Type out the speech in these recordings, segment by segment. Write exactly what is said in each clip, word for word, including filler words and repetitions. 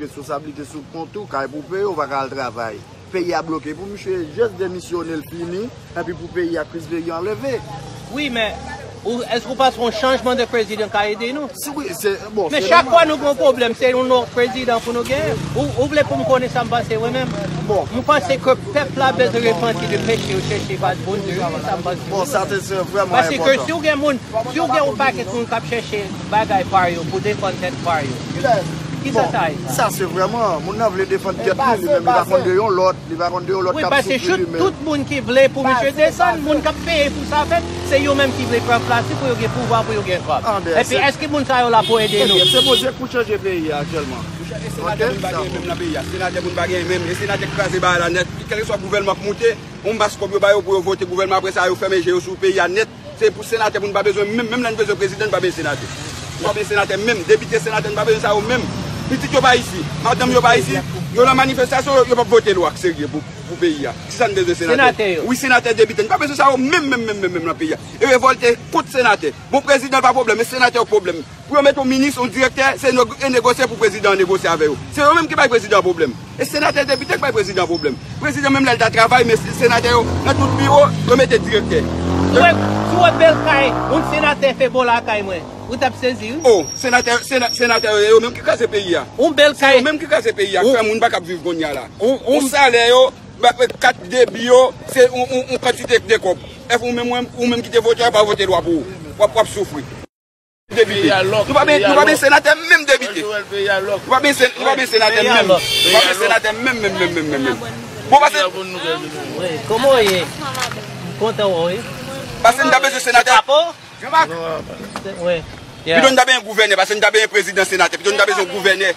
Responsablite sou kont ou, kay pou peye, ou pa ka al travay. Peyi a bloke pou misye just demisyone, l fini, epi pou peyi a, kriz peyi a anleve. Wi, men ou, èske w panse yon chanjman de prezidan ka ede nou? Si wi, se, bon, men se chak fwa nou gen yon pwoblèm, se yon lòt prezidan pou nou genyen. Ou, ou vle pou m konnen sa m panse, wi, menm? Bon. M panse ke pèp la bezwen repanti de peche yo, chèche fas Bondye, wi, sa m panse. Bon, sa se, se vrèman enpòtan. Paske si w gen moun, si w gen yon pakèt moun k ap chèche bagay pa yo, pou defann tèt pa yo, kisa sa ye? Sa se vrèman, moun nan vle defann tèt li, li menm li pa konn de yon lòt, li pa konn de yon lòt k ap soufri li menm. Wi, paske tout moun ki vle pou misye desann, moun k ap peye pou sa fèt, se yo menm ki vle pran plas li pou yo gen pouvwa, pou yo gen kòb. Epi èske moun sa yo la pou ede nou? Ebyen, se Bondye k pou chanje peyi a aktyèlman. E senatè moun pa genyen menm nan peyi a. Senatè moun pa genyen menm. E senatè k kraze bagay la nèt. Kèlkeswa gouvènman k moute, yon mas kòb yo ba yo pou yo vote gouvènman, apre sa yo fèmen je yo sou peyi a nèt. Se pou senatè pou nou pa bezwen menm, menm lè nou bezwen prezidan, nou pa bezwen senatè. Nou pa bezwen senatè menm, depite, senatè, nou pa bezwen sa yo menm. Pitit yo pa isi, madanm yo pa isi, yo nan manifestasyon, yo, yo p ap vote lwa k serye pou, pou peyi a. Kisa nou bezwen senatè? Senatè yo. Wi, senatè, depite, nou pa bezwen sa yo menm, menm, menm, menm, menm nan peyi a. Yo revòlte kont senatè. Bon, prezidan pa pwoblèm, men senatè yo pwoblèm. Pou yo mete yon minis, yon direktè, se nego-, e negosye pou prezidan an negosye avè yo. Se yo menm ki bay prezidan an pwoblèm. E senatè, depite k bay prezidan an pwoblèm. Prezidan menm lè l ta travay, men se-, senatè yo, nan tout biwo, yo mete direktè. Si w wè, si w wè bèl kay yon senatè fè bò lakay mwen, ou t ap sezi, wi. O, senatè, sena-, senatè yo, yo menm ki kraze peyi a. Yon bèl kay. Se yo menm ki kraze peyi a, k fè moun pa kab viv kounye a la. Yon salè yo, ba, kat debi yo, se yon, yon, yon kantite de kòb. Èf, ou menm, ou menm ki te vote a, pa vote lwa pou ou. W ap, w ap soufri. Depite. Nou pa ben, nou pa ben senatè menm depite. Nou pa ben sen-, nou pa ben senatè menm. Nou pa ben senatè menm, menm, menm, menm, menm, menm. Bon, pase. Wi, kòman w ye? M kontan wè w, wi. Pase nou ta bezwen senatè. Chapo? Wi. Pito nou ta ben yon gouvènè, pase nou ta ben yon prezidan senatè. Pito nou ta bezwen yon gouvènè.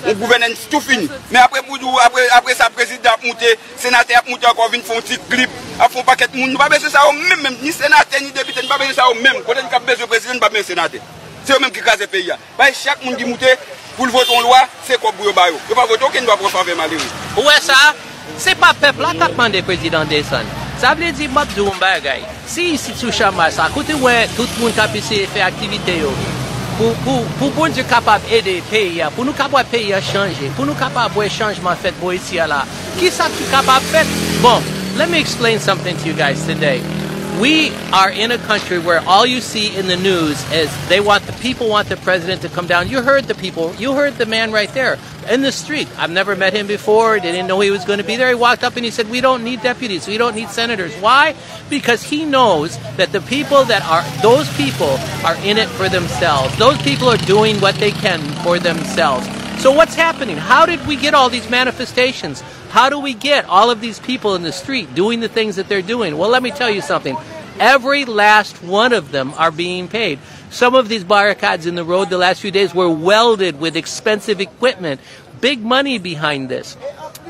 Yon gouvènè tou fini. Men apre pou di w, apre, apre sa, prezidan ap moute. Senatè ap moute ankò, vin fè yon ti klip, ap fè yon pakèt moun. Nou pa bezwen sa yo menm, menm. Ni senatè, ni depite, nou pa bezwen sa yo menm. Kote n k ap bezwen prezidan, nou pa bezwen senatè. Se yo menm ki kraze peyi a. Bay chak moun ki moute pou l vote yon lwa, se kòb pou yo ba yo. Yo pa vote okenn lwa pou yo favè malere. Ou wè sa? Se pa pèp la k ap mande prezidan desann. Sa vle di, m ap di w yon bagay. Si isit sou Channmas la, kote w wè tout moun k ap eseye fè aktivite yo, pou, pou, pou Bondye kapab ede peyi a, pou nou kapab wè peyi a chanje, pou nou kapab wè chanjman fèt bò isi a la, kisa ki kapab fèt? Bon, let me explain something to you guys today. We are in a country where all you see in the news is they want, the people want the president to come down. You heard the people, you heard the man right there in the street. I've never met him before, didn't know he was going to be there. He walked up and he said, "We don't need deputies, we don't need senators." Why? Because he knows that the people that are, those people are in it for themselves. Those people are doing what they can for themselves. So what's happening? How did we get all these manifestations? How do we get all of these people in the street doing the things that they're doing? Well, let me tell you something. Every last one of them are being paid. Some of these barricades in the road the last few days were welded with expensive equipment. Big money behind this.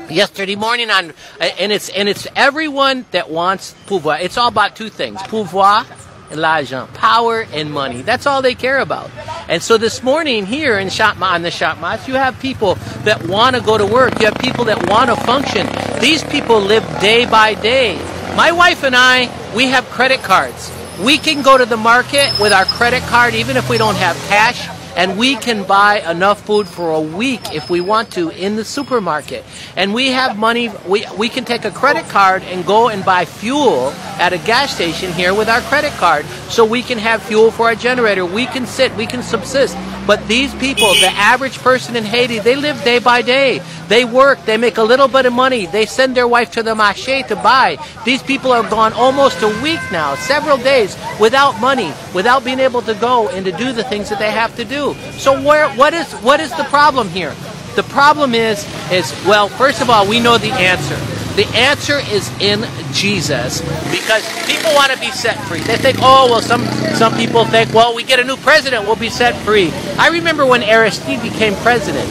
Yesterday morning on, and it's, and it's everyone that wants pouvoir. It's all about two things: pouvoir and l'argent, power and money. That's all they care about. And so this morning here in Chakma, on the Chakmas, you have people that want to go to work. You have people that want to function. These people live day by day. My wife and I, we have credit cards. We can go to the market with our credit card, even if we don't have cash, and we can buy enough food for a week if we want to in the supermarket. And we have money, we, we can take a credit card and go and buy fuel at a gas station here with our credit card so we can have fuel for our generator. We can sit, we can subsist. But these people, the average person in Haiti, they live day by day. They work, they make a little bit of money, they send their wife to the marché to buy. These people are gone almost a week now, several days, without money, without being able to go and to do the things that they have to do. So where, what is, what is the problem here? The problem is, is, well, first of all, we know the answer. The answer is in Jesus, because people want to be set free. They think, "Oh, well, some, some people think, well, we get a new president, we'll be set free." I remember when Aristide became president.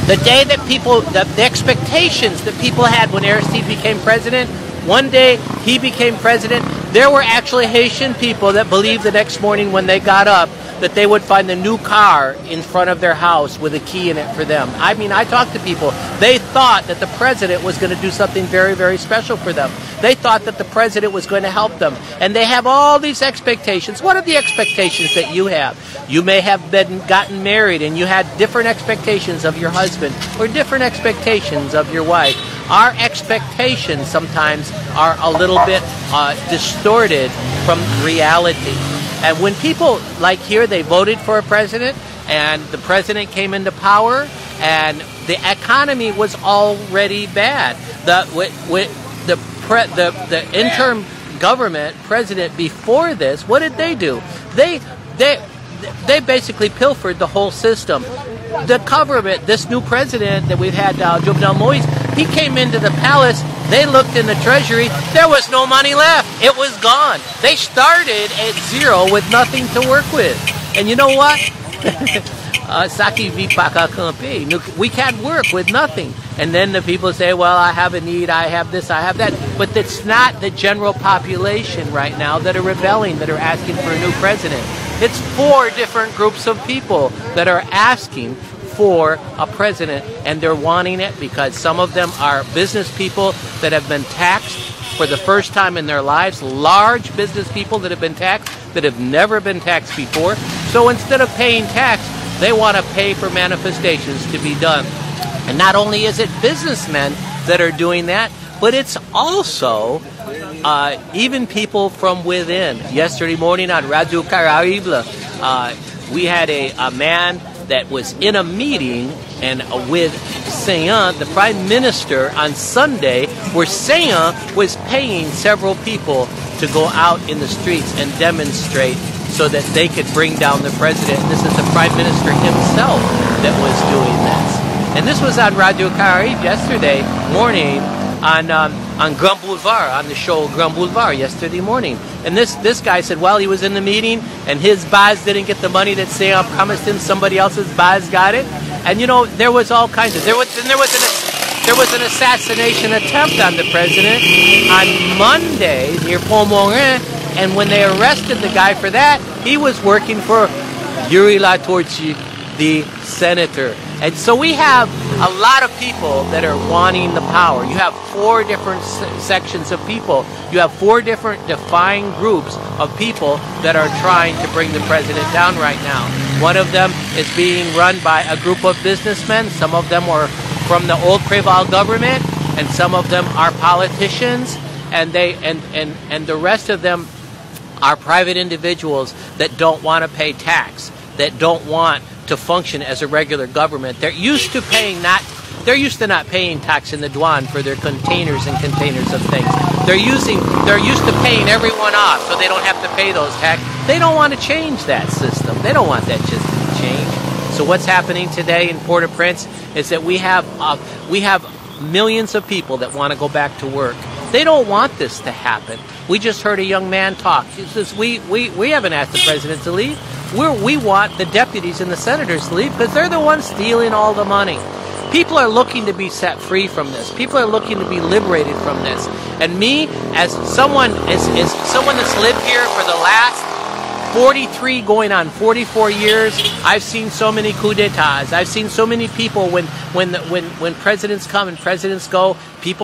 The day that people, the, the expectations that people had when Aristide became president, one day he became president, there were actually Haitian people that believed the next morning when they got up that they would find a new car in front of their house with a key in it for them. I mean, I talked to people. They thought that the president was going to do something very, very special for them. They thought that the president was going to help them. And they have all these expectations. What are the expectations that you have? You may have been gotten married and you had different expectations of your husband or different expectations of your wife. Our expectations sometimes are a little bit uh, distorted from reality. And when people like here, they voted for a president, and the president came into power, and the economy was already bad. The with, with the pre, the the interim government president before this, what did they do? They they they basically pilfered the whole system. The government, this new president that we've had, uh, Jovenel Moïse, he came into the palace. They looked in the treasury. There was no money left. It was gone. They started at zero with nothing to work with. And you know what? Uh, sa ki vit pa ka kanpe. Nou, we can't work with nothing. And then the people say, well, I have a need, I have this, I have that. But it's not the general population right now that are rebelling, that are asking for a new president. It's four different groups of people that are asking for a president, and they're wanting it because some of them are business people that have been taxed for the first time in their lives, large business people that have been taxed that have never been taxed before. So instead of paying tax, they want to pay for manifestations to be done. And not only is it businessmen that are doing that, but it's also uh, even people from within. Yesterday morning on Radio Caraïbe, uh, we had a, a man that was in a meeting and with Saint Jean, the prime minister, on Sunday, where Saint Jean was paying several people to go out in the streets and demonstrate so that they could bring down the president. This is the prime minister himself that was doing this. And this was on Radio Caraïbe yesterday morning on, um, on Grand Boulevard, on the show Grand Boulevard yesterday morning. And this, this guy said, well, he was in the meeting and his baz didn't get the money that Saint Jean promised him. Somebody else's baz got it. And you know, there was all kinds of, there was, and there was an, there was an assassination attempt on the president on Monday near Pont Morin. And when they arrested the guy for that, he was working for Youri Latortue, the senator. And so we have a lot of people that are wanting the power. You have four different se- sections of people. You have four different defined groups of people that are trying to bring the president down right now. One of them is being run by a group of businessmen. Some of them are from the old Preval government, and some of them are politicians, and they and and and the rest of them are private individuals that don't want to pay tax, that don't want to function as a regular government. They're used to paying not they're used to not paying tax in the douane for their containers and containers of things. They're using they're used to paying everyone off so they don't have to pay those tax. They don't want to change that system. They don't want that system to change. So what's happening today in Port-au-Prince is that we have uh, we have millions of people that want to go back to work. They don't want this to happen. We just heard a young man talk. He says, we, we, we haven't asked the president to leave. We're, we want the deputies and the senators to leave because they're the ones stealing all the money. People are looking to be set free from this. People are looking to be liberated from this. And me, as someone as, as someone that's lived here for the last forty-three going on forty-four years, I've seen so many coups d'etats. I've seen so many people when when when when presidents come and presidents go, people